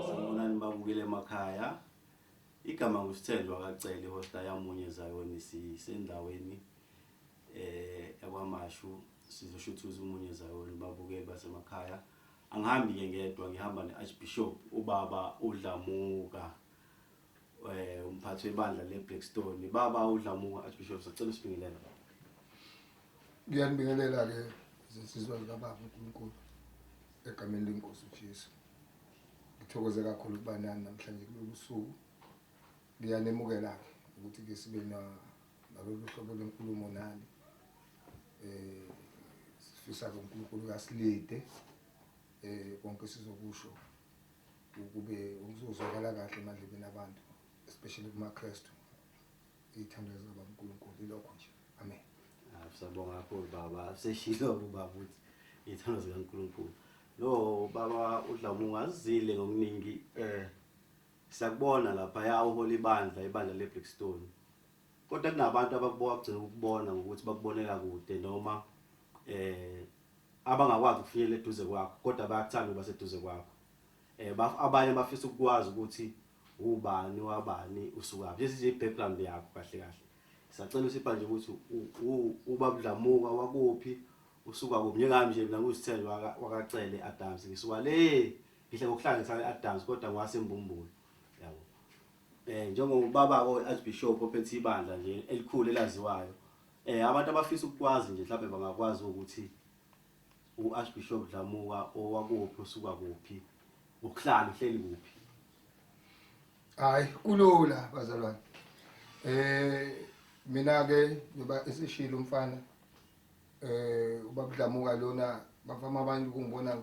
Sanibonani babukele emakhaya. Igama nguSithenjwa kaCele hosta yamunye Zayoni sisendaweni yakwaMashu sizoshuthuza umunye Zayoni babukeli basemakhaya. Angihambi ke ngedwa ngihamba neArchbishop ubaba uDlamuka umphathi webandla leBlackstone. Baba uDlamuka Archbishop sicela usibingelele baba. Ngiyanibingelela-ke zinsizwa zikababa uNkulunkulu egameni lenkosi uJesu. Ngithokoze kakhulu ukuba nani namhlanje kulolu suku. Ngiyanemukela-ke ukuthi ke sibe nalolu hlobo lwenkulumo nani. Sifisa-ke uNkulunkulu kasilide konke sizokusho ukube ukuzozwakala kahle emadlebeni abantu especially kumaKristu. Iy'thandwa zikababa uNkulunkulu ilokho nje. Amen. Ah, siyabonga kakhulu baba. Seshilo ubaba ukuthi iy'thando zikaNkulunkulu. No baba uDlamunga azizile ngokuningi siyakubona lapha ya uhola ibandla ibandla leBlackstone. Kodwa kunabantu abakuboka kugcina ukubona ngokuthi bakubonela kude noma abangakwazi ukufinyelela eduze kwakho kodwa bayakuthanda ukuba seduze kwakho. Abanye bafisa ukwazi ukuthi ubani wabani usukaphi. Lesi nje i-background yakho kahle kahle. Sacela usipha nje ukuthi ubaba uDlamuka wakuphi usuka kuphi njengami nje mina ngusithenjwa wakaCele Adams ngisuka le ngihle ngokuhlala ngisale Adams kodwa ngwasembumbulu yabo. Njengobaba ko Archbishop ophethe ibandla nje elikhulu elaziwayo. Abantu abafisa ukwazi nje mhlawumbe bangakwazi ukuthi uArchbishop Dlamuka owakuphi usuka kuphi ukuhlala uhleli kuphi. Hayi kulula bazalwane. Mina ke njoba esishilo umfana ubaba Dlamuka lona bafama abantu kungibona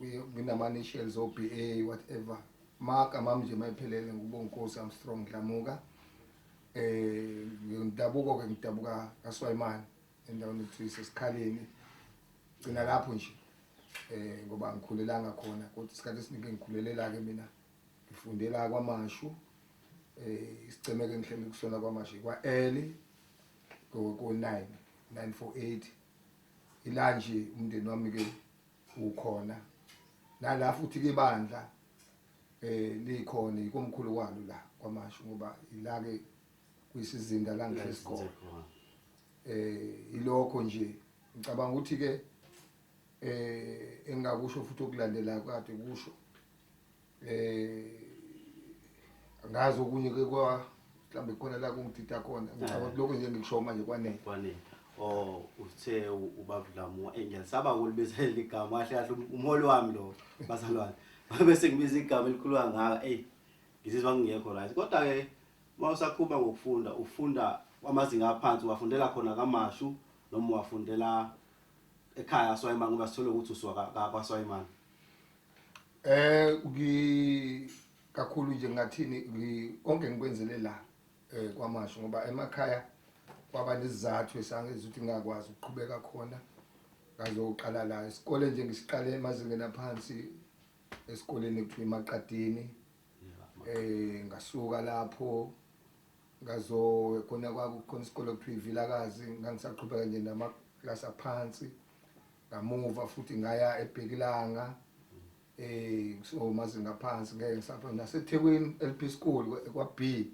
nginama initials o BA whatever. Magama ami nje mayiphelele nguBonkosi Armstrong Dlamuka. Ngidabuko ke ngidabuka kaSwayimane endaweni ekuthiwa isesikhaleni. Gcina lapho nje ngoba ngikhulelanga khona kodwa isikhathi esiningi ngikhulelela ke mina ngifundela kwaMashu isicemeke ngihleli kusona kwaMashu kwa L ko 9 948 ila nje umndeni wami ke ukhona nala futhi ke ibandla likhona ikomkhulu kwalo la kwaMashu ngoba ila ke kuyisizinda la ngihlezi khona ilokho nje ngicabanga ukuthi ke engingakusho futhi okulandelayo kade kusho ngazi okunye ke kwa mhlawumbe khona la kungidida khona ngicabanga ukuthi lokho nje ngikusho manje kwanele kwanele. Oh uthe ubaba Dlamuka ngiyalisaba ukulibizela igama kahle kahle umholi wami lo bazalwane bese ngibiza igama elikhulu kangaka ngizizwa ngingekho right kodwa ke uma usaqhuba ngokufunda ufunda amazinga aphansi wafundela khona kaMashu noma wafundela ekhaya Swayimane ngoba sithole ukuthi usuka kwaSwayimane. Ngi kakhulu nje ngathini konke ngikwenzele la kwaMashu ngoba emakhaya kwaba nesizathu esangenza ukuthi ngingakwazi ukuqhubeka khona ngazoqala la isikole nje ngisiqale emazingeni aphansi esikoleni ekuthiwa iMaqadini ngasuka lapho ngazo khona kwakukhona isikole ekuthiwa iVilakazi ngangisaqhubeka nje namaklasi aphansi ngamuva futhi ngaya eBhekilanga so mazinga phansi ngeke ngisapha naseThekwini LP School kwa B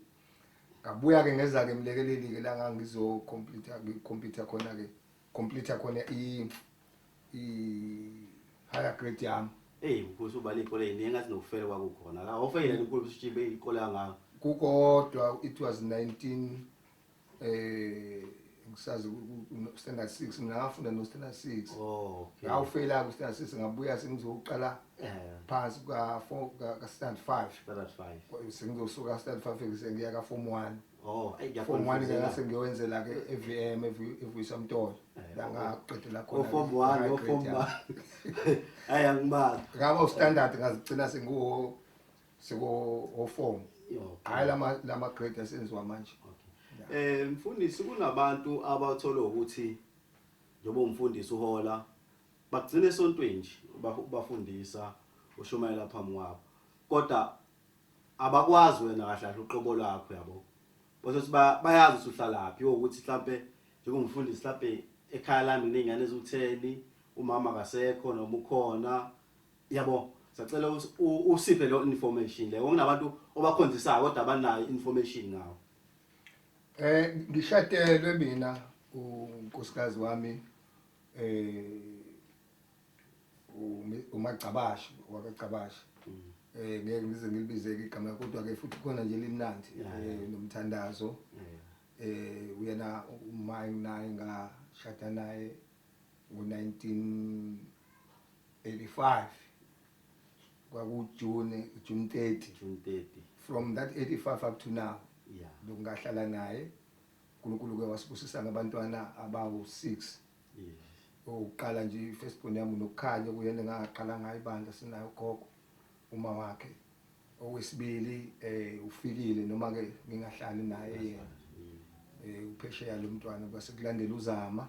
ngabuya ke ngeza ke emlekeleli ke la ngangizo complete complete khona ke complete khona i higher grade yami. Mkhosi ubala iy'kole ey'ningi engathi nokufela kwakukhona la awufeyila inkulu usitshibe iy'kole kangaka. Kukodwa it was 19 ngisazi standard 6 mina ngafunda no standard 6. Oh, okay. Ngawufeyila ku standard 6 ngabuya sengizoqala phansi ka 4 ka standard 5. Standard 5. Sengizosuka standard 5 sengiya ka form 1. Oh, ayi Form 1 ke ngase ngiyowenzela ke eVM eVuyisa Mtolo. La ngaqedela khona. O form 1, o form 1. Hayi angibazi. Ngaba standard ngazigcina senguwo seko o form. Hayi lama grade asenziwa manje. Okay. Mfundisi kunabantu abathola ukuthi njengoba umfundisi uhola bagcina esontweni nje ubafundisa ushumayela phambi kwabo. Kodwa abakwazi wena kahle kahle uqobo lwakho yabo. Bese bayazi ukuthi uhlalaphi ukuthi mhlambe njengomfundisi mhlambe ekhaya lami nginezingane eziwu10 Umama akasekho noma ukhona? Yabo, sacela usiphe lo information le. Kunabantu obakhonzisayo kodwa abanayo information ngawo. Ngishadelwe mina, unkosikazi wami uMagcabashi wakaGcabashi. Ngeke ngize ngilibizeke igama, kodwa ke futhi khona nje limnandi nomthandazo. Uyena uma naye ngashada naye ngo-1985, kwaku June 30. June 30. From that 85 up to now lokungahlala naye. uNkulunkulu ke wasibusisa ngabantwana abawu6. Oqala nje i-first born yami nokukhanya, kuyena ngaqala ngayo ibandla, sinayo ugogo uma wakhe. Owesibili ufikile, noma ke ngingahlali naye yena, uphesheya lo mntwana. Kwase kulandela uZama.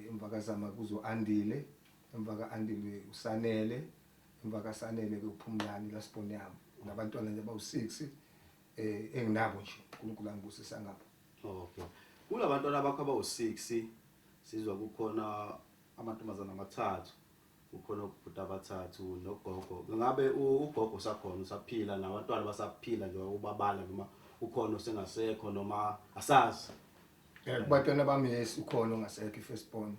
Emva kaZama kuzo Andile, emva kaAndile uSanele, emva kaSanele ke uPhumlani, last born yami. Nabantwana nje abawu6 enginabo nje, uNkulunkulu angibusisa ngabo. Okay, kulabantwana bakho abawu6, sizwa kukhona amantombazana amathathu, kukhona ubhuti abathathu nogogo. Ngabe ugogo usakhona, usaphila, nabantwana basaphila nje ubabala, noma ukhona osengasekho, noma asazi? Kubantwana bami, yes, ukhona ongasekho, i-first born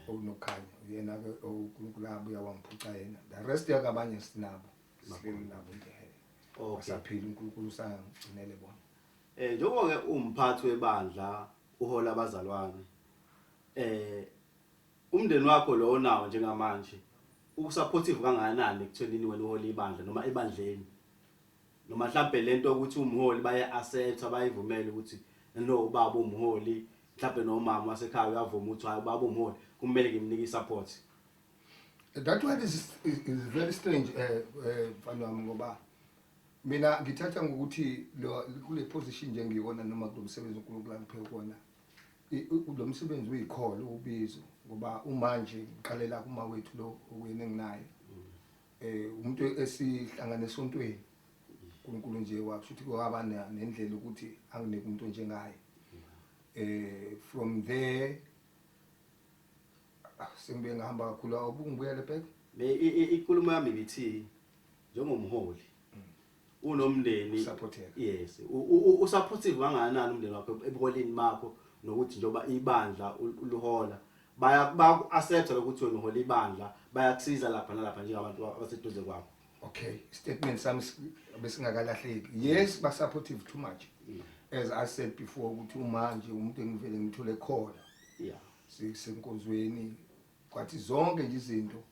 okunokhanya. Uyena ke uNkulunkulu abuya wangiphuca yena. The rest yakabanye sinabo, sihleli nabo nje. Basaphila, uNkulunkulu usangigcinele bona. Njengoba ke umphathi webandla, uhola abazalwane, umndeni wakho lo nawo njengamanje usupportive kangakanani ekuthenini wena uhola ibandla noma ebandleni, noma mhlambe lento ukuthi umholi baye accept, bayivumela ukuthi no, ubaba umholi, mhlambe nomama wasekhaya uyavuma ukuthi hayi, ubaba umholi, kumele ngimnike isupport? That one is very strange, mfana wami, ngoba mina ngithatha ngokuthi lo kule position nje ngiyona, noma kulo msebenzi uNkulunkulu angiphe kona, lo msebenzi uyikholo, ubizo, ngoba umanje ngiqalela kuma wethu lo okuyena enginaye, umuntu esihlangane esontweni. uNkulunkulu nje wakusho ukuthi kwaba nendlela ukuthi anginike umuntu onjengaye. From there sengibe ngihamba kakhulu, awubungibuyele back. Inkulumo yami ibithi njengomholi unomndeni Usupporteka. Yes, usupportive kangakanani umndeni wakho ebuholini bakho, nokuthi njengoba ibandla ulihola, baya baku-accept ukuthi wena uhola ibandla, bayakusiza lapha nalapha njengabantu abaseduze kwakho? Okay, statement sami besingakalahleki. Yes, ba supportive too much. As I said before ukuthi uma nje umuntu engivele ngithole khona senkonzweni, kwathi zonke nje izinto,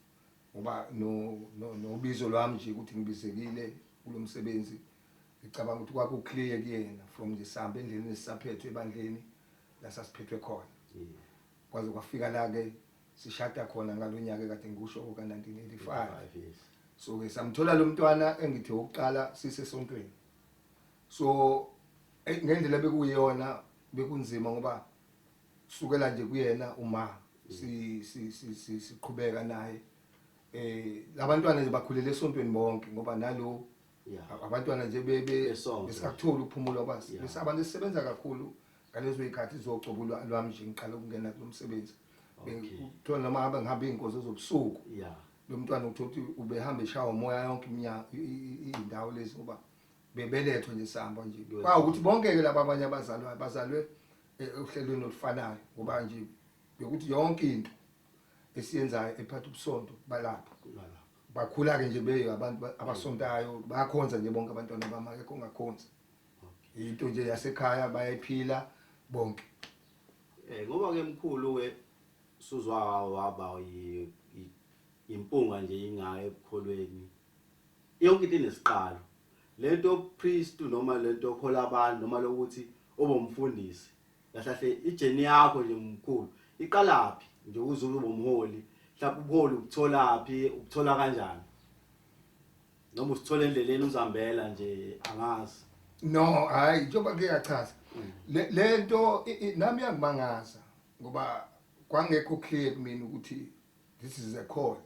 ngoba no nobizo lwami nje ukuthi ngibizekile kulomsebenzi, ngicabanga ukuthi kwaku clear kuyena from nje sihamba endleleni esisaphethwe ebandleni lasasiphethwe khona, kwaze kwafika la ke sishada khona ngalonyaka kade ngikusho ka 1985. So ke samthola lo mntwana engithi oqala sisesontweni. So ngendlela bekuyiyona bekunzima, ngoba kusukela nje kuyena uma si si si siqhubeka naye, labantwana nje bakhulele esontweni bonke, ngoba nalo abantwana nje bebe besakutholi ukuphumula kwasi besabantu esisebenza kakhulu ngalezo zikhathi zogcobo lwami nje ngiqala ukungena kulomsebenzi. Uthola noma ngabe ngihamba izinkonzo zobusuku, lo mntwana uthola ukuthi ubehamba eshawa umoya yonke iminyaka indawo lezi, ngoba bebelethwe nje sihamba nje. Kwawukuthi bonke ke laba abanye abazalwa bazalwe ohlelweni olufanayo, ngoba nje bekuthi yonke into esiyenzayo ephatha ubusonto balapha bakhula ke nje beyo abantu abasontayo, bayakhonza nje bonke abantwana bami, akekho ongakhonzi. Into nje yasekhaya bayayiphila bonke. Ngoba ke mkhulu ke suzwa waba impunga nje ingayo ebukholweni, yonke into inesiqalo, lento priest noma lento okhola abantu noma lokuthi ube umfundisi, kahle kahle ijourney yakho nje mkhulu iqalaphi nje ukuze ube umholi? Mhlawumbe ubuholi ukutholaphi, ukuthola kanjani, noma usithola endleleni uzambela nje, angazi. No, hayi, njengoba ngike ngachaza lento nami yangimangaza, ngoba kwangekho clear kumina ukuthi this is a call,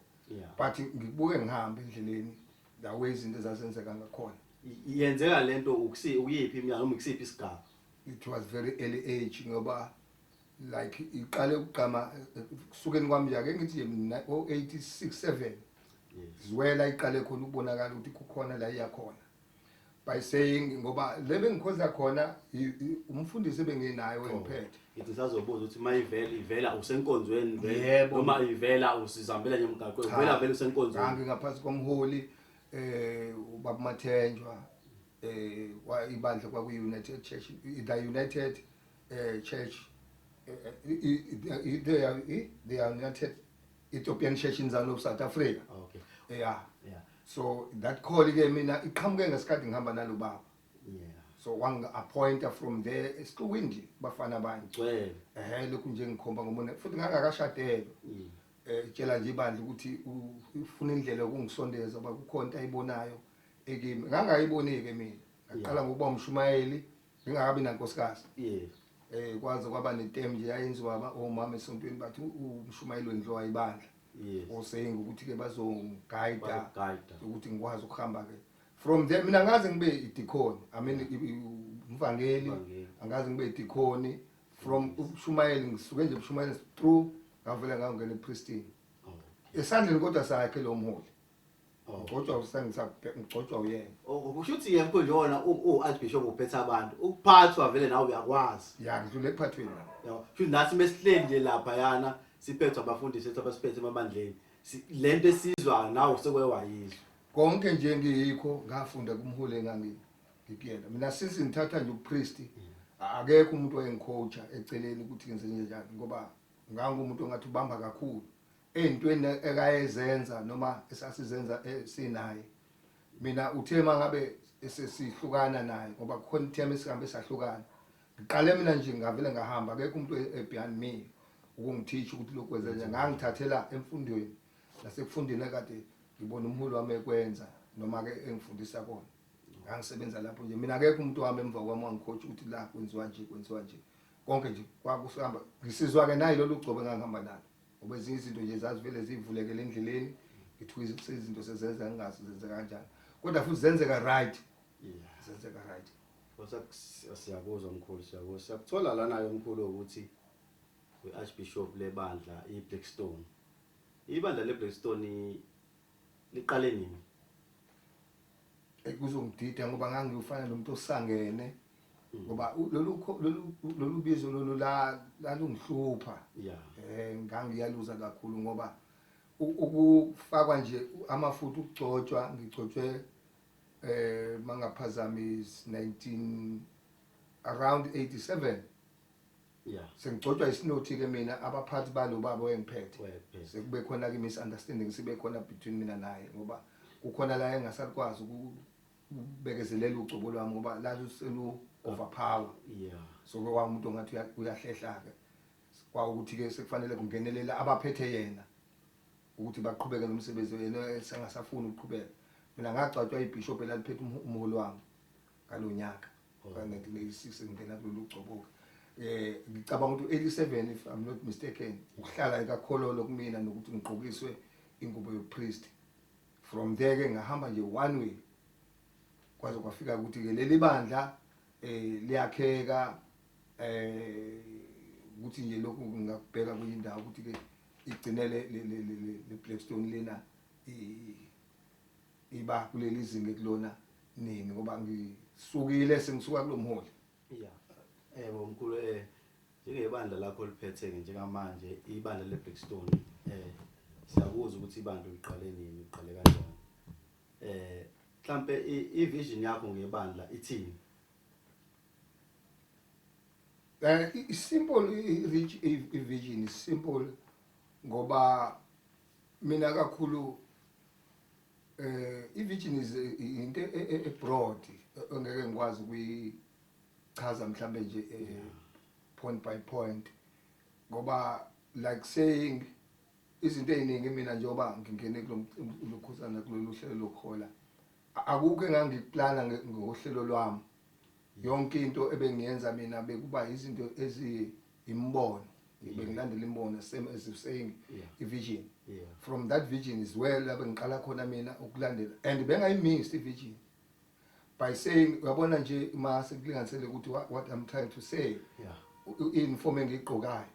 but ngikubuke ngihamba endleleni, the way izinto ezazenzeka ngakhona. Yenzeka lento ukuyiphi iminyaka noma ukusiphi isigaba? It was very early age, ngoba Like iqale ukugqama kusukeni kwami nje, ake ngithi nje o 86 7 zwela iqale khona ukubonakala ukuthi kukhona la iyakhona, by saying ngoba le bengikhonza khona umfundisi ebenginayo engiphethe. Ngithi sazobuza ukuthi mayivela, ivela usenkonzweni vele Yebo. noma ivela usizambela nje emgaqweni? Cha. Vela vele usenkonzweni. Ngangingaphansi komholi ubaba Mathenjwa, ibandla kwakuyi United Church, the United Church, the United Ethiopian Church in Zanu of South Africa. Yeah. So that call ke mina iqhamuke ngesikhathi ngihamba nalo baba. So wangi-appointa from there esixukwini nje bafana abanye. Gcwele. Ehe, lokhu nje ngikhomba ngomona futhi ngangakashadelwa. Tshela nje ibandla ukuthi ufuna indlela yokungisondeza ngoba kukhona into ayibonayo ekimi ngangayiboni-ke mina. Ngaqala ngokuba umshumayeli ngingakabi nankosikazi. Kwaze kwaba netem nje yayenziwa omama esontweni, bathi umshumayeli wendliwa ibandla. Osaying ukuthi ke bazongiguide Bazoguide. ukuthi ngikwazi ukuhamba ke from there. Mina ngaze ngibe idikoni, I mean umvangeli. Umvangeli. Angaze ngibe idikoni from ubushumayeli, ngisuke nje ubushumayeli through ngavela ngangena epriestini esandleni kodwa sakhe lo mholi. Ngigcotshwa ngigcotshwa uyena. Oh, kusho ukuthi yena mkhulu njengona u-archbishop uphethe abantu, ukuphathwa vele nawe uyakwazi. Ya, ngidlule ekuphathweni la. Yabo, kusho nathi mesihleli nje lapha yana siphethwe abafundisi ethu abasiphethe emabandleni, lento esizwa nawe sekuye wayizwa. Konke nje ngiyikho ngafunda kumholi engangi ngikuyena mina. Since ngithatha nje upriest, akekho umuntu oyengicoacha eceleni ukuthi ngenze njani, ngoba ngangumuntu ongathi ubamba kakhulu ey'ntweni ekayezenza noma esasizenza sinaye. Mina uthe mangabe sesihlukana naye, ngoba kukhona ithema esihambe sahlukana, ngiqale mina nje ngavele ngahamba, akekho umuntu behind me ukungithisha ukuthi lokhu kwenze njani. Ngangithathela emfundweni nasekufundeni ekade ngibona umholi wami ekwenza noma ke engifundisa kona. Ngangisebenza lapho nje mina, akekho umuntu wami emva kwami wangicoach ukuthi la kwenziwa nje, kwenziwa nje. Konke nje kwakusihamba ngisizwa ke nayi lolu gcobo engangihamba nalo, ngoba ezinye izinto nje zazivele zivulekele endleleni. Ngithuka izinto sezenza ngingazi zenzeka kanjani, kodwa futhi zenzeka right. Zenzeka right. Kodwa siyakuzwa mkhulu, siyakuzwa. Siyakuthola lana ke mkhulu ukuthi we-archbishop lebandla iBlackstone. Ibandla leBlackstone liqale nini? Kuzongidida ngoba ngangiyofana nomuntu osangene, ngoba lolu bizo lolu la lalungihlupha. Ngangiyaluza kakhulu ngoba ukufakwa nje amafutha, ukugcotshwa, ngigcotshwe mangaphazami 19 around 87. Sengigcotshwa isinothi ke mina, abaphathi balo baba engiphethe. Wayephethe. Sekube khona ke misunderstanding, sibe khona between mina naye, ngoba kukhona la engasakwazi ukubekezelela ugcobo lwami ngoba la selu overpower. So ke kwakumuntu ongathi uyahlehla ke, kwawukuthi ke sekufanele kungenelela abaphethe yena ukuthi baqhubeke nomsebenzi, yena sengasafuni ukuqhubeka. Mina ngagcwatshwa ibishop elaliphethe umholi wami ngalonyaka ka-1986 ngingena kulolu gcobo. Ngicabanga ukuthi 87 if I'm not mistaken, ukuhlala ekakhololo kumina nokuthi ngigqokiswe ingubo yopriest. From there ke ngahamba nje one way kwaze kwafika ukuthi ke leli bandla liyakheka, ukuthi nje lokhu ngingakubheka kwenye indawo ukuthi ke igcinele le Blackstone lena iba kuleli zinga ekulona nini, ngoba ngisukile sengisuka kulomholi. Yeah. Yebo mkhulu, njengebandla lakho liphethe ke njengamanje ibandla leBlackstone, siyakuzwa ukuthi ibandla uliqale nini, uqale kanjani. Mhlambe i-vision yakho ngebandla ithini? Simple i-vision is simple, ngoba mina kakhulu i-vision is into e broad engeke ngikwazi ukuyichaza mhlambe nje point by point, ngoba like saying izinto eziningi mina njengoba ngingene kulokhuzana kulolu hlelo lokuhola, akukho engangikuplana ngohlelo lwami. Yonke into ebengiyenza mina bekuba izinto eziyimbono, bengilandela imbono, same as you saying i-vision. From that vision is where lapho ngiqala khona mina ukulandela and bengayimiss i-vision, by saying uyabona nje uma sekulinganisele ukuthi what I'm trying to say. I-uniform engiyigqokayo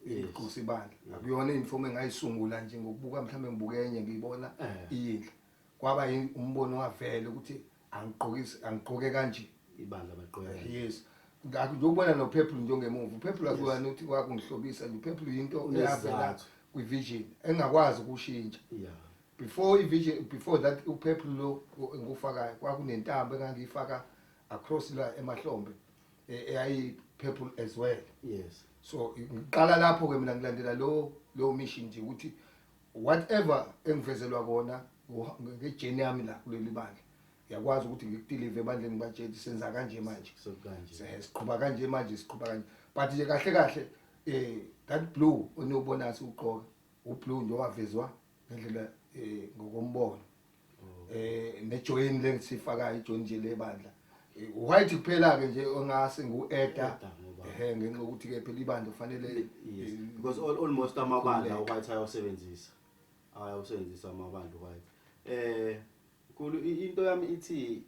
igqokisa ibandla akuyona i-uniform engayisungula nje ngokubuka mhlawumbe ngibuke enye ngiyibona iyinhle. Kwaba umbono wavele ukuthi angigqokise, angigqoke kanje. Ibandla bagqoka. Yes. Ngakho njengokubona no-purple njengemuva, u-purple akuyona ukuthi kwakungihlobisa nje, u-purple yinto eyavela kwi-vision engakwazi ukushintsha. Before i-vision, before that u-purple lo engufakayo kwakunentambo engangiyifaka across la emahlombe eyayi-purple as well. So ngiqala lapho ke mina ngilandela lo mission nje ukuthi whatever engivezelwa kona nge-journey yami la kuleli bandla, ngiyakwazi ukuthi ngiku-deliver ebandleni, ngibatshele senza kanje manje. Sokanje. Siqhuba kanje manje, siqhuba kanje, but nje kahle kahle that blue onobona siugqoka u-blue nje owavezwa ngendlela ngokombono, ne-join lengisifakayo, i-join nje lebandla, white kuphela ke nje ongase ngu-eda ehe ngenxa yokuthi ke phela ibandla kufanele. Yes, because almost amabandla white ayawusebenzisa amabandla white. Nkulu, into yami ithi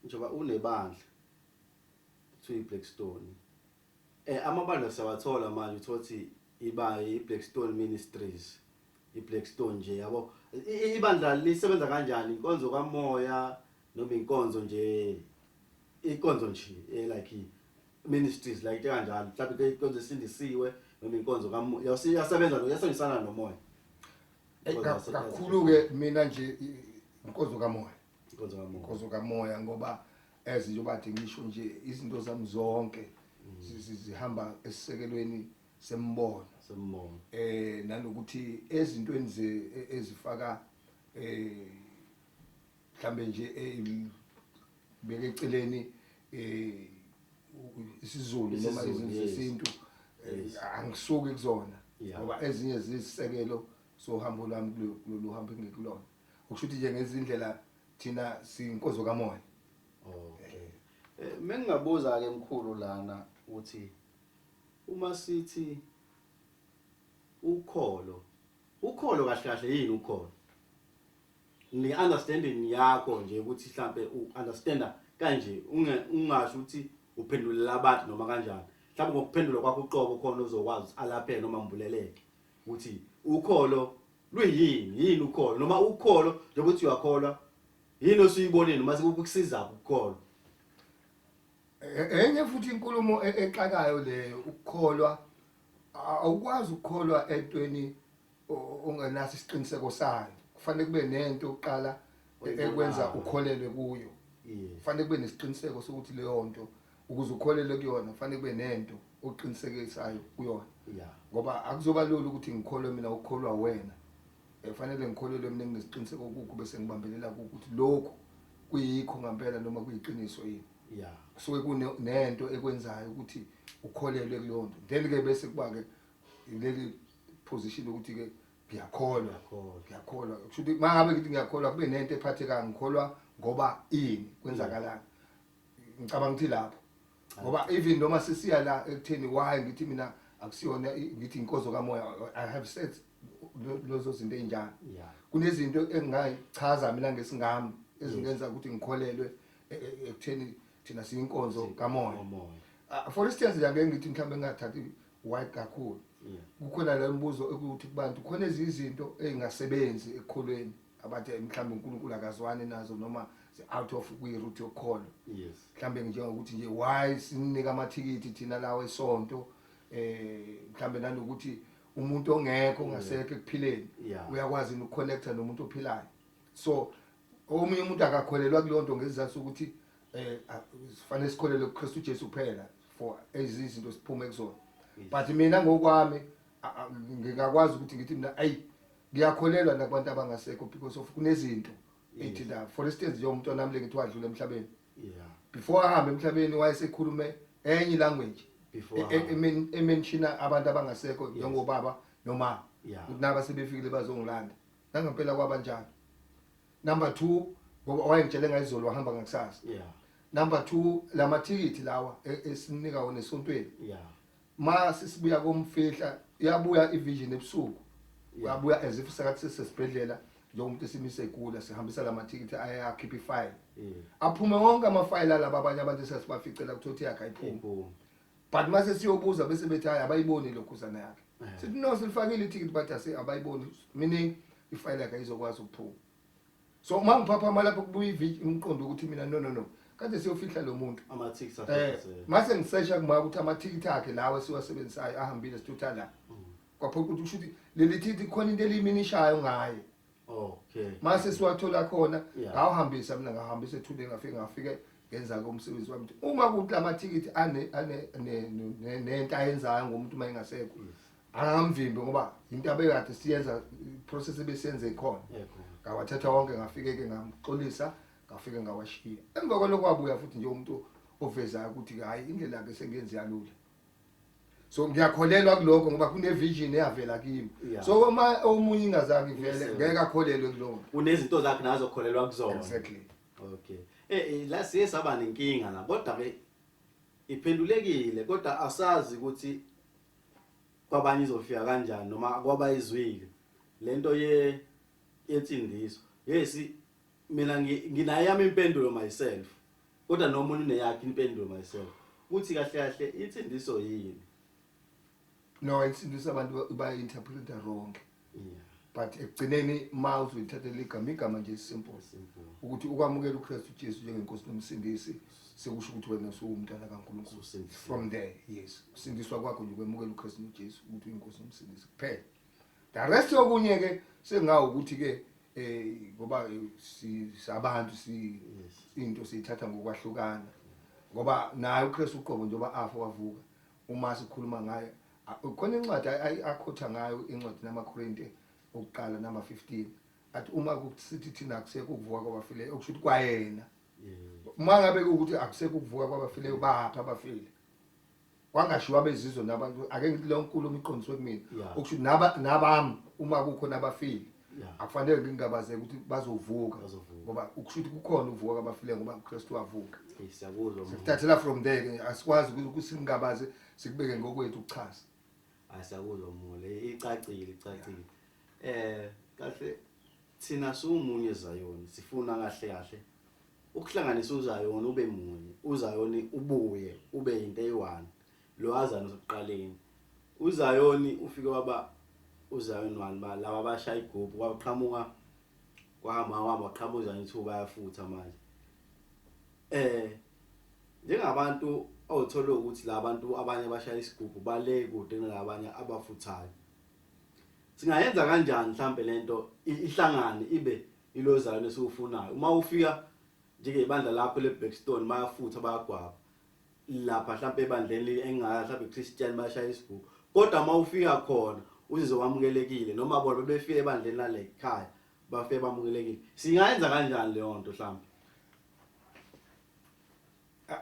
njengoba unebandla kuthiwa iBlackstone, amabandla siyawathola manje, uthothi iba iBlackstone Ministries, iBlackstone nje yabo. Ibandla lisebenza kanjani? Inkonzo kamoya noma inkonzo nje, inkonzo nje like ministries like kanjalo, mhlawumbe inkonzo esindisiwe noma inkonzo kamoya, yasebenza yasebenzisana nomoya? Kakhulu ke mina nje inkonzo kamoya. Inkonzo kamoya. Inkonzo kamoya, ngoba as njengoba nje ngisho nje izinto zami zonke zihamba esisekelweni sembono. Sembono. Nanokuthi ezintweni ezifaka mhlambe nje beke eceleni isiZulu noma isiZulu, izinto zesintu, angisuki kuzona ngoba ezinye zisisekelo sohambo lwami kulolu hambo engikulona, okusho ukuthi nje ngezindlela thina siyinkonzo kamoya. Okay. Mengingabuza ke mkhulu lana ukuthi uma sithi ukholo, ukholo kahle kahle yini ukholo? Ni understanding yakho nje ukuthi mhlambe u-understanda kanje, ungasho ukuthi uphendulela abantu noma kanjani. Mhlawumbe ngokuphendula kwakho uqobo khona uzokwazi ukuthi alapheke noma mbuleleke ukuthi ukholo luyini, yini ukholo, noma ukholo njengokuthi uyakholwa yini osuyibonile noma sekukusiza ukukholwa. Enye futhi inkulumo exakayo leyo, ukukholwa awukwazi ukukholwa entweni ongenaso isiqiniseko sayo. Kufanele kube nento oqala ekwenza ukholelwe kuyo. Kufanele kube nesiqiniseko sokuthi leyo nto ukuze ukholelwe kuyona kufanele kube nento oqinisekisayo kuyona. Ngoba akuzoba lula ukuthi ngikholwe mina ukukholwa wena. Kufanele ngikholelwe mina nginesiqiniseko kukho bese ngibambelela kukho ukuthi lokhu kuyikho ngempela noma kuyiqiniso yini. Kusuke kunento ekwenzayo ukuthi ukholelwe kuleyo nto. Then ke bese kuba ke leli position ukuthi ke ngiyakholwa. Ngiyakholwa. Kusho ukuthi mangabe ngithi ngiyakholwa kube nento ephathekayo, ngikholwa ngoba ini kwenzakalani. Ngicabanga ukuthi lapho. Ngoba even noma sisiya la ekutheni why ngithi mina akusiyona ngithi inkonzo kamoya, I have said lezo zinto ezinjalo. Kunezinto engingayichaza mina ngesingami ezingenza ukuthi ngikholelwe ekutheni thina siyinkonzo kamoya. For instance nje angeke ngithi mhlawumbe ngingathathi wide kakhulu. Kukhona le mbuzo ukuthi kubantu khona ezinye izinto ezingasebenzi ekukholweni abathi mhlawumbe uNkulunkulu akazwani nazo noma out of kwi-route yokukholwa. Mhlawumbe njengokuthi nje why sinika amathikithi thina lawo esonto, mhlawumbe nanokuthi umuntu ongekho ongasekho ekuphileni uyakwazi ukuconnecta nomuntu ophilayo. So omunye umuntu akakholelwa kuleyo nto ngesizathu sokuthi sifanele sikholelwe kuKristu Jesu kuphela for ezinye izinto siphume kuzona. But mina ngokwami ngingakwazi ukuthi ngithi mina ayi ngiyakholelwa nakubantu abangasekho because of kunezinto ey'thintayo. For instance nje umuntu nami lengithi wadlula emhlabeni. Before ahambe emhlabeni wayesekhulume enye language. Before ahambe. Ementiona abantu abangasekho njengobaba noma ukuthi naba sebefikile bazongilanda. Nangempela kwabanjalo. Number 2 ngoba wayengitshele ngayizolo wahamba ngakusasa. Number 2 lamathikithi lawa esinika wona esontweni. Ma sisibuya komfihla iyabuya ivision ebusuku. Uyabuya as if sakathi sesesibhedlela njengomuntu esimise egula sihambisa lamathikithi ayakhipha ifile. Aphume wonke amafayile alaba abanye abantu esasibaficela kuthiwa yakhe ayiphumi. But mase siyobuza bese bethi hayi, abayiboni lokhuzana yakhe. Sithi no, silifakile ithikithi, bathi ase abayiboni, meaning ifayile yakhe ayizokwazi ukuphuma. So uma ngiphaphama lapho kubuya umqondo ukuthi mina, no, no, no, kade siyofihla lo muntu. Ama-tickets. Mase ngisesha kuma ukuthi amathikithi akhe lawa esiwasebenzisayo ahambile, sithutha la. Kwapho ukuthi kusho ukuthi leli thikithi khona into eliminishayo ngaye. Mase siwathola khona, ngawuhambisa mina, ngahambisa ethuleni, ngafike ngenza ke umsebenzi wami. Uma kuthi amathikithi ane ane nento ayenzayo ngomuntu uma engasekho, angamvimbi ngoba into abekade siyenza, process ebesiyenze ikhona. Ngawathatha wonke, ngafike ke ngamxolisa, ngafike ngawashiya. Emva kwalokho wabuya futhi nje umuntu ovezayo ukuthi hayi, indlela yakhe sengenzi yalula. So ngiyakholelwa kulokho ngoba kune vision eyavela kimi. So uma omunye ingazange ivele, ngeke akholelwe kuloko. Unezinto zakhe nazo kholelwa kuzona. Exactly. Okay, la siye saba nenkinga la, kodwa ke iphendulekile, kodwa asazi ukuthi kwabanye izofika kanjani noma kwabayizwile lento ye yensindiso. Yes, mina nginayo yami impendulo myself, kodwa nomunye uneyakhe impendulo myself, kuthi kahle kahle insindiso yini? No, insindiso abantu bayi-interpreta wrong. But ekugcineni ma uzoyithathela igama nje simple, Simple. Ukuthi ukwamukela uKristu Jesu njengenkosi nomsindisi, sekusho ukuthi wena usuwumntwana kaNkulunkulu. Usindisiwe. From there, yes, usindiswa kwakho nje ukwemukela uKristu noJesu ukuthi uyinkosi nomsindisi kuphela. The rest okunye ke sengawo ukuthi ke ngoba si sabantu si into siyithatha ngokwahlukana, ngoba naye uKristu uqobo njengoba afa wavuka, uma sikhuluma ngaye, khona incwadi akhotha ngayo, incwadi namaKorinte okuqala number 15, athi uma kusithi thina akusekho ukuvuka kwabafileyo, okusho ukuthi kwayena uma ngabe kuwukuthi akusekho ukuvuka kwabafileyo, baphi abafile? Kwangashiwo abezizwe nabantu. Ake ngithi leyo nkulumo iqondiswe kumina, okusho ukuthi nabami uma kukhona abafile, akufanele ngingabaze ukuthi bazovuka, Bazovuka. ngoba ukusho ukuthi kukhona ukuvuka kwabafileyo ngoba uKristu wavuka. Hey, siyakuzwa, mama. Sikuthathela from there ke, asikwazi ukuthi singabaze sikubeke ngokwethu ukuchaza. Hayi, siyakuzwa mole, icacile, icacile. Kahle thina siwumunye Zayoni, sifuna kahle kahle ukuhlanganisa uZayoni ube munye, uZayoni ubuye ube into eyi-one. Lo azana usekuqaleni. uZayoni ufike waba uZayoni one, ba laba abashaya igubhu kwaqhamuka, kwahamba wahamba waqhamuza ithuba bayafutha manje. Njengabantu othola ukuthi labantu abanye abashaya isigubhu bale kude kunalabanye abafuthayo. Singayenza kanjani mhlambe lento ihlangane ibe ilo Zayoni esiwufunayo? Uma ufika njengebandla lakho leBlackstone bayafutha, bayagwaba lapha, mhlambe ebandleni engaya mhlambe Christian bashaya isigubhu, kodwa uma ufika khona uzizwe wamukelekile, noma bona bebefika ebandleni lale ekhaya bafike bamukelekile. Singayenza kanjani leyo nto mhlambe?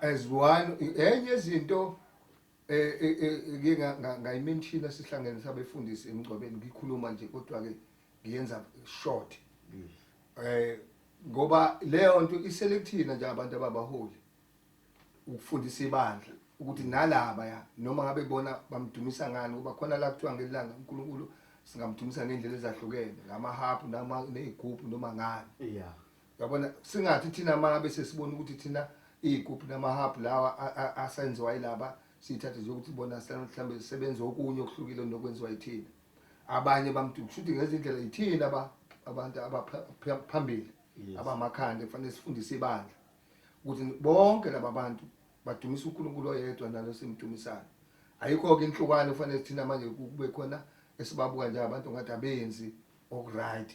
As one, enye izinto ngike ngayimention sihlangene sabefundisi emgcwabeni, ngikhuluma nje kodwa ke ngiyenza short, ngoba leyo nto iselekthina nje abantu ababaholi ukufundisa ibandla ukuthi nalaba ya noma ngabe bona bamdumisa ngani, kuba khona la kuthiwa ngelanga uNkulunkulu singamdumisa ngendlela ezahlukene, ngamahapu noma nezigubhu noma ngani. Yabona, singathi thina mangabe sesibona ukuthi thina izigubhu namahapu lawa asenziwa yilaba, sithathe nje ukuthi bona mhlambe sebenza okunye okuhlukile nokwenziwa yithina. Abanye bamdu kushuthi ngezindlela yithina abantu abaphambili, abamakhanda, kufanele sifundise ibandla ukuthi bonke laba bantu badumisa uNkulunkulu oyedwa nalo simdumisayo. Ayikho ke inhlukano, kufanele thina manje kube khona esibabuka nje abantu ngathi abenzi okuright.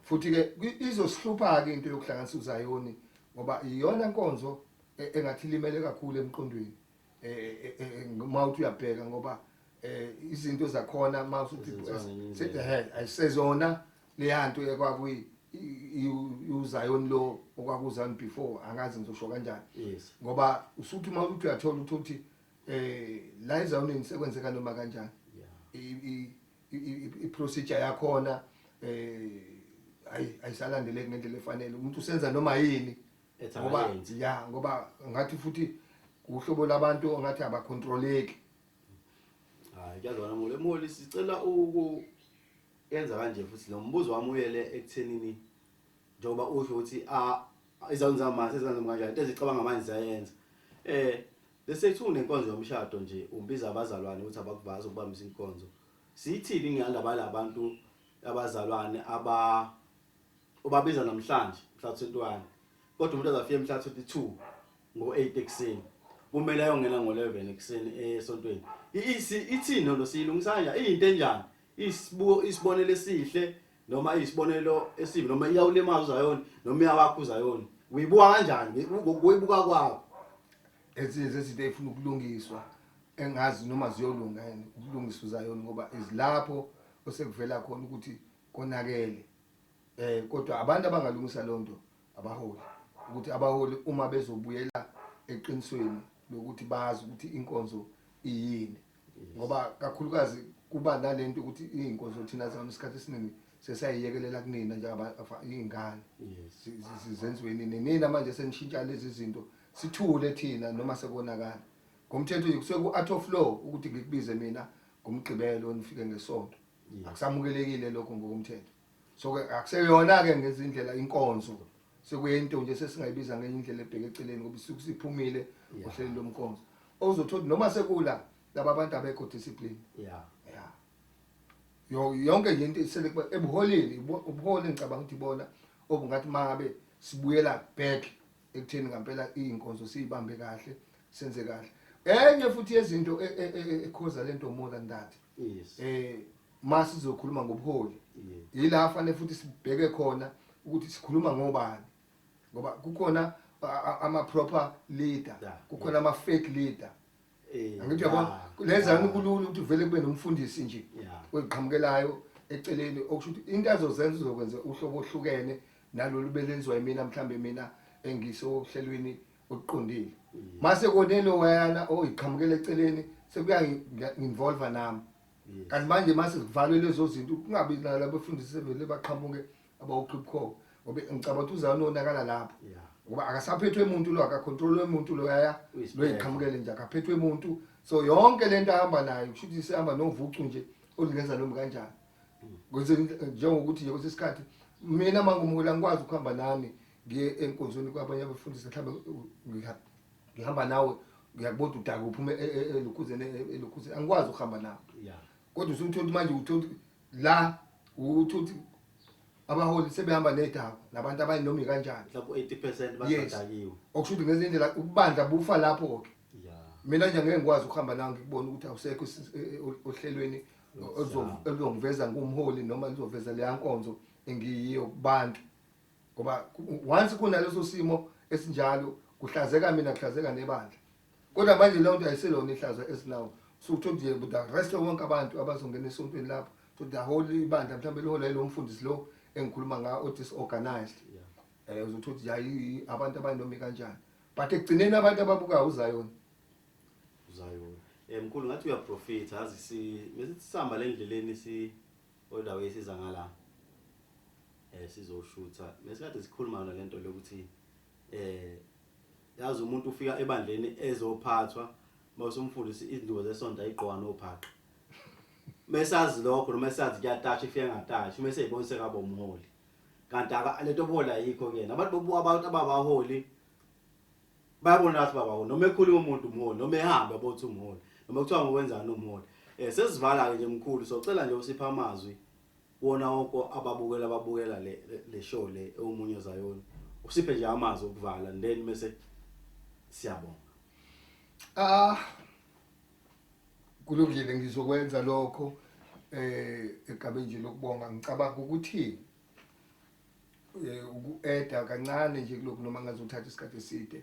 Futhi ke izosihlupha ke into yokuhlanganisa uZayoni, ngoba iyona nkonzo engathi limele kakhulu emqondweni uma uthi uyabheka, ngoba izinto zakhona uma usuthi Zenziwa ngenye indlela. Ayisezona leyanto ekwakuyi uZayoni lo okwakuzani before, angazi ngizosho kanjani. Ngoba usuthi uma uthi uyathola ukuthi la eZayonini sekwenzeka noma kanjani. I procedure yakhona ayi, ayisalandeleki ngendlela efanele, umuntu usenza noma yini. Ethi Ngoba akayenzi. Ya, ngoba ngathi futhi uhlobo labantu ongathi abacontroleki. Hayi, kuyazwana mole. Moli, sicela uku yenza kanje futhi lo mbuzo wami uyele ekuthenini, njengoba usho ukuthi a izanto zamanje sezanto kanjani, into ezicabanga manje ziyayenza. Bese kuthi unenkonzo yomshado nje umbiza abazalwane ukuthi abakuvazi ukubambisa inkonzo. Siyithini ngandaba labantu abazalwane aba ubabiza namhlanje mhla 21 kodwa umuntu azafika mhla 22 ngo-8 ekuseni kumele ayongena ngo-11 ekuseni esontweni. Ithini lento siyilungisa kanjani? Iyinto enjani? Isibuko isibonelo esihle noma iyisibonelo esibi noma iyawulimaza uZayoni noma iyawakha uZayoni. Uyibuka kanjani ngokuyibuka kwakho? Ezinye zezinto ey'funa ukulungiswa engazi noma ziyolunga yini ukulungisa uZayoni ngoba izilapho osekuvela khona ukuthi konakele. Kodwa abantu abangalungisa leyo nto abaholi ukuthi abaholi uma bezobuyela eqinisweni lokuthi bazi ukuthi inkonzo iyini ngoba kakhulukazi kuba nalento ukuthi iy'nkonzo thina zami isikhathi esiningi sesayiyekelela kunina njengabazingane zenziwe nini nina manje senishintsha lezi zinto sithule thina noma sekonakala ngomthetho nje kusuke ku-out of law ukuthi ngikubize mina ngomgqibelo nifike ngesonto akusamukelekile lokho ngokomthetho so ke akuseyona ke ngezindlela inkonzo sekuyinto nje sesingayibiza ngenye indlela ebheke eceleni ngoba isuke siphumile ohlelweni lomkonzo ozothola noma sekula laba bantu abekho discipline yeah yo yonke nje into isele ebuholini ubuholi ngicabanga ukuthi ibona obungathi mangabe sibuyela back ekutheni ngampela izinkonzo siyibambe kahle senze kahle enye futhi yezinto ekhoza lento more than that masizokhuluma ngobuholi yila fanele futhi sibheke khona ukuthi sikhuluma ngobani ngoba kukhona ama proper leader kukhona ama fake leader angithi yabona lezani kulula ukuthi vele kube nomfundisi nje oziqhamukelayo eceleni okusho ukuthi into azozenza uzokwenza uhlobo ohlukene nalolu belenziwa yimina mhlambe mina engisohlelweni oluqondile mase konelo wayana oyiqhamukela eceleni sekuya nginvolve nami kanti manje mase kuvalwe lezo zinto kungabi nalabefundisi sevele baqhamuke abawuqhibukhowa ngoba ngicabanga ukuthi uzana onakala lapho ngoba akasaphethwe umuntu lo akacontrolwe umuntu lo yaya lo iqhamukele nje akaphethwe umuntu so yonke lento ahamba nayo kusho ukuthi sihamba novucu nje olingenza noma kanjani kwenze njengokuthi nje kwesinye isikhathi mina mangumholi angikwazi ukuhamba nami ngiye enkonzweni kwabanye abafundisi mhlawumbe ngihamba nawe ngiyakubona udaka uphume elokhuzeni elokhuzeni angikwazi ukuhamba nawe kodwa usuthola ukuthi manje uthola la uthi abaholi sebehamba nedaba nabantu abanye noma ikanjani mhlawumbe 80% basadakiwe okusho ukuthi ngezinye indlela ukubandla bufa lapho ke mina nje ngeke ngikwazi ukuhamba nawe ngikubona ukuthi awusekho ohlelweni oluzongiveza ngumholi noma luzoveza leya nkonzo engiyiyo kubantu ngoba once kunaleso simo esinjalo kuhlazeka mina kuhlazeka nebandla kodwa manje leyo nto ayiselona ihlazo esinawo so uthola nje the rest wonke abantu abazongena esontweni lapho to the whole ibandla mhlawumbe lihola lo mfundisi lo engikhuluma ngawo o-disorganized uzothola ukuthi hayi abantu abanoma kanjani but ekugcineni abantu ababukayo uZayoni uZayoni mkhulu ngathi uyaprofita yazi si bese sihamba le ndleleni si all the way siza ngala sizoshutha besikade sikhuluma nalento lokuthi yazi umuntu ufika ebandleni ezophathwa mawusumfundisi izindubo zesonto ayigqoka nophaqa mesazi lokho noma esazi kuyatasha ifike ngatashi mase eyibona sekaba umholi kanti lento obuhola ayikho kuyena abantu bobuka abantu ababaholi bayabona ukuthi babaholi noma ekhuluma umuntu umholi noma ehamba bothi umholi noma kuthiwa ngokwenzani umholi sesivala ke nje mkhulu socela nje usipha amazwi wona wonke ababukela ababukela le show le omunye Zayoni usiphe nje amazwi okuvala and then bese siyabonga. Kulungile ngizokwenza lokho egabe nje lokubonga ngicabanga ukuthi uku-eda kancane nje kulokhu noma ngazothatha isikhathi eside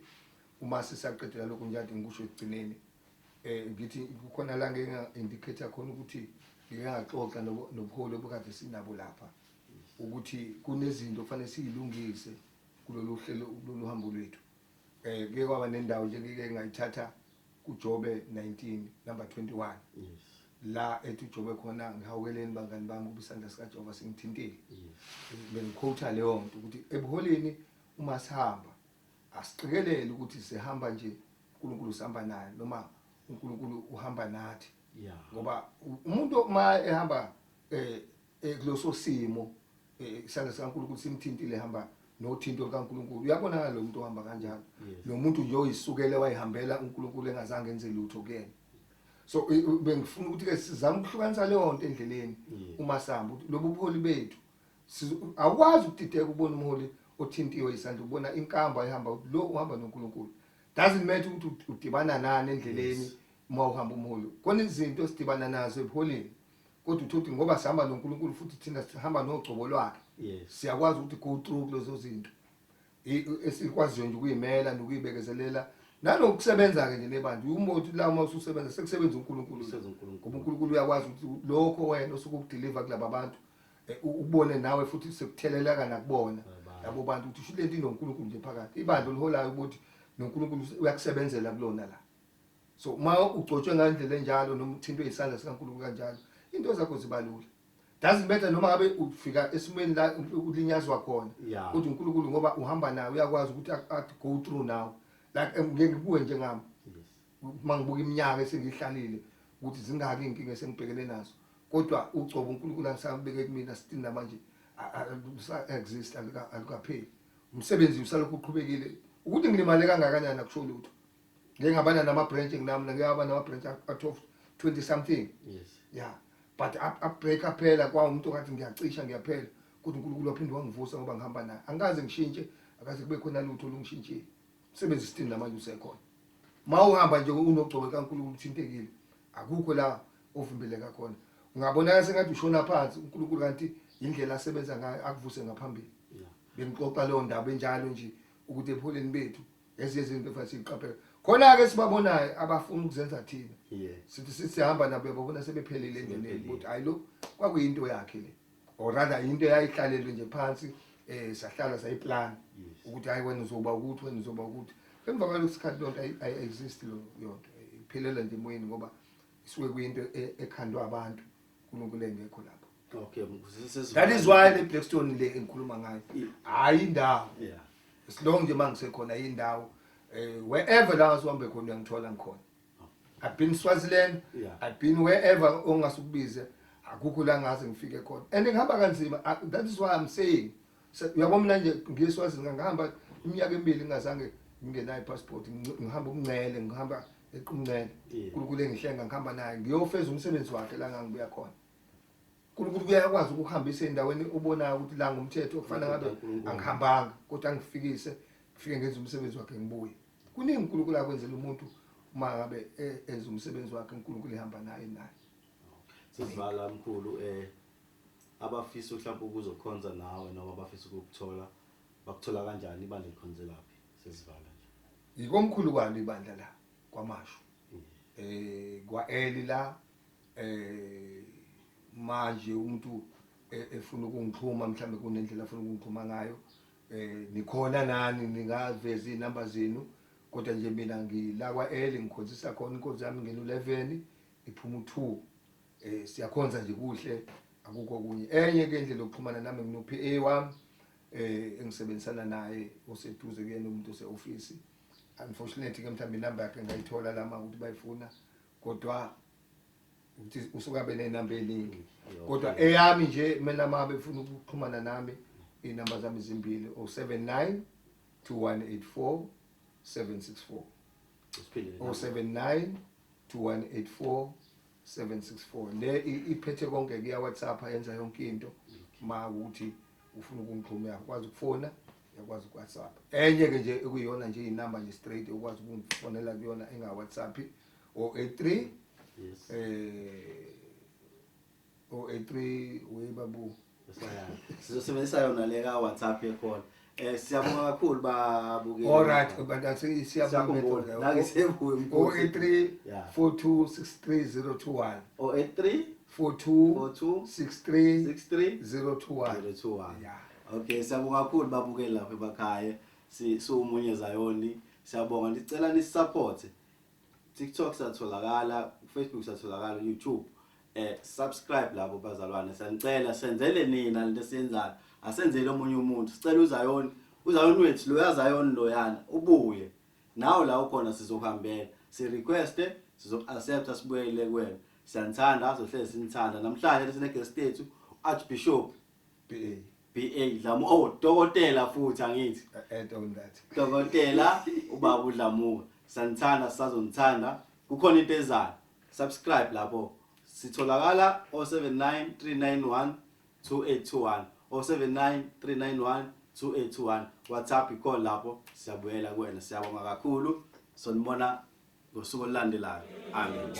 uma sisaqedela lokhu nje ade ngikusho ekugcineni ngithi kukhona la ngeke nga-indicate khona ukuthi ngike ngaxoxa nobuholi obukade sinabo lapha ukuthi kunezinto kufanele siyilungise kulolu hlelo kulolu hambo lwethu kuye kwaba nendawo nje ngike ngayithatha kuJobe 19 number 21 la ethi uJobe khona ngihawukeleni bangani bami kuba isandla sikaJehova singithintile bengiquote leyo nto ukuthi ebuholini uma sihamba asiqikelele ukuthi sihamba nje uNkulunkulu sihamba naye noma uNkulunkulu uhamba nathi ngoba umuntu uma ehamba kuloso simo isandla sikaNkulunkulu simthintile ehamba Nothinto lukaNkulunkulu uyabonakala lo muntu ohamba kanjalo. Yes. Lo muntu nje oyisukele wayihambela uNkulunkulu engazange enze lutho kuyena. So bengifuna ukuthi ke sizame ukuhlukanisa leyo nto endleleni uma sihamba, ukuthi lobu buholi bethu awukwazi ukudideka ubona umholi othintiwe isandla, ubona inkambo ayihamba, ukuthi lo uhamba noNkulunkulu. Doesn't matter ukuthi udibana nani endleleni. Uma uhamba umholi, khona izinto esidibana nazo ebuholini, kodwa uthi ngoba sihamba noNkulunkulu futhi thina sihamba nogcobo lwakhe, siyakwazi ukuthi go through kulezo zinto esikwaziyo nje ukuyimela nokuyibekezelela nanokusebenza ke nje nebandla. Umuntu la uma ususebenza, sekusebenza uNkulunkulu. Kusebenza uNkulunkulu. Ngoba uNkulunkulu uyakwazi ukuthi lokho wena osuke ukudeliver kulaba bantu, ukubone nawe futhi sekutheleleka nakubona Abantu. labo bantu, ukuthi usho lento inoNkulunkulu nje phakathi. Ibandla oliholayo ukuthi noNkulunkulu uyakusebenzela kulona la. So uma ugcotshwe ngandlela enjalo noma uthintwe isandla sikaNkulunkulu kanjalo, into zakho zibalula. Doesn't matter noma ngabe ufika esimweni la ulinyazwa khona, kodwa uNkulunkulu ngoba uhamba naye uyakwazi ukuthi athi go through now, like ngeke ngibuke njengami, uma ngibuka iminyaka esengihlalile ukuthi zingaki inkinga esengibhekene nazo, kodwa ugcobo uNkulunkulu angisabeke kumina still namanje lusa exist, alukapheli. Umsebenzi usalokhu uqhubekile. Ukuthi ngilimale kangakanani akusho lutho. Ngeke ngabana nama branch nginami, ngeke ngaba nama branch out of 20 something. Yeah, but up break phela kwa umuntu okathi ngiyacisha ngiyaphela, kodwa uNkulunkulu waphinde wangivusa ngoba ngihamba naye. Angikaze ngishintshe, akaze kube khona lutho olungishintshile. Umsebenzi still namanje usekhona. Ma uhamba nje unogcobo kaNkulunkulu, uthintekile, akukho la ovimbeleka khona. Ungabonakala sengathi ushona phansi, uNkulunkulu kanti indlela asebenza ngayo akuvuse ngaphambili. Bengixoxa leyo ndaba enjalo nje ukuthi ebuholeni bethu ezinye izinto efanele siyiqaphele khona-ke sibabonayo abafuna ukuzenza thina, sithi sihamba nabo, uyababona sebephelile endleleni. Sebephelile. Ukuthi hayi, lo kwakuyinto yakhe le, or rather into eyayihlalelwe nje phansi, sahlala sayiplan ukuthi hayi, wena uzoba ukuthi, wena uzoba ukuthi. Emva kwalokho sikhathi lonto ayi-exist lo yonto, iphelela nje emoyeni ngoba isuke kuyinto ekhandwa abantu, uNkulunkulu engekho lapho. Okay. That is why le Blackstone le engikhuluma ngayo, hayi indawo, as long nje mangisekhona indawo, wherever la ngasuhambe khona uyangithola ngikhona. I've been Swaziland, I've been wherever ongasukubize, akukho la ngaze ngifike khona and ngihamba kanzima. That is why I'm saying, uyabona mina nje ngiye eSwazini, ngihamba iminyaka emibili ngingazange ngingenayo passport, ngihamba umncele, ngihamba equmncele. uNkulunkulu engihlenga, ngihamba naye ngiyofeza umsebenzi wakhe la ngangibuya khona. uNkulunkulu uyakwazi ukuhambisa endaweni obonayo ukuthi la ngumthetho kufana ngabe uNkulunkulu. Angihambanga, kodwa angifikise, ngifike ngenza umsebenzi wakhe ngibuye. Kuningi uNkulunkulu akwenzela umuntu uma ngabe enza umsebenzi wakhe, uNkulunkulu ehamba naye naye. Sizivala mkhulu, abafisa mhlawumbe ukuzokhonza nawe noma abafisa ukukuthola, bakuthola kanjani? Ibandla likhonzelaphi? Sesivala nje. Yikomkhulu kwalo ibandla la kwaMashu, kwa-Eli la. Manje umuntu efuna ukungixhuma, mhlambe kunendlela afuna ukungixhuma ngayo, nikhona nani, ningaveza inamba zenu, kodwa nje mina ngila kwa-Eli, ngikhonzisa khona. Inkonzo yami ngena u11 iphuma u2. Siyakhonza nje kuhle, akukho okunye. Enye ke indlela yokuxhumana nami, ngino PA wami engisebenzisana naye oseduze kuyena, umuntu ose-office. Unfortunately ke mhlawumbe inamba yakhe ngayithola lama ukuthi bayifuna, kodwa ukuthi usuka abe nenamba eningi, kodwa eyami nje mina uma befuna ukuxhumana nami, iy'namba zami zimbili: 079 2184 764. Usiphinde le number. 079 2184 764. Le iphethe konke, kuya WhatsApp, yenza yonke into. Ma ukuthi ufuna ukungixhuma, uyakwazi ukufona, uyakwazi ukuWhatsApp. Enye ke nje ekuyiyona nje inamba nje straight ukwazi ukungifonela kuyona enga WhatsApp, 083 083 webabu. Sizosebenzisa yona le ka WhatsApp yekhona. Siyabonga kakhulu babukeli. All right, but athi Siyakhumbula. siyabonga. La ngisebuye mkhulu. 083 4263021. 083 42 42 63 63 021. 021. Yeah. Okay, siyabonga kakhulu babukeli lapha emakhaya. Si siwumunye Zayoni. Siyabonga, ndicela ni support. TikTok siyatholakala, Facebook siyatholakala, YouTube. Subscribe labo bazalwane. Siyanicela senzele nina lento esiyenzayo. Asenzele omunye umuntu. Sicela uZayoni, uZayoni wethu lo yaZayoni loyana ubuye. Nawe la ukhona sizokuhambela. Si request, sizo accept, sibuyele kuwena. Siyanithanda, sizohlezi sinithanda. Namhlanje sine guest yethu, Archbishop BA. BA Dlamuka. Oh, dokotela futhi angithi. Add on that. Dokotela ubaba uDlamuka. Sanithanda sazonithanda. Kukhona into ezayo. Subscribe lapho. Sitholakala 079 391 2821 079 391 2821 WhatsApp i-call lapho siyabuyela kuwena. Siyabonga kakhulu. Sonibona ngosuku olulandelayo. Amen.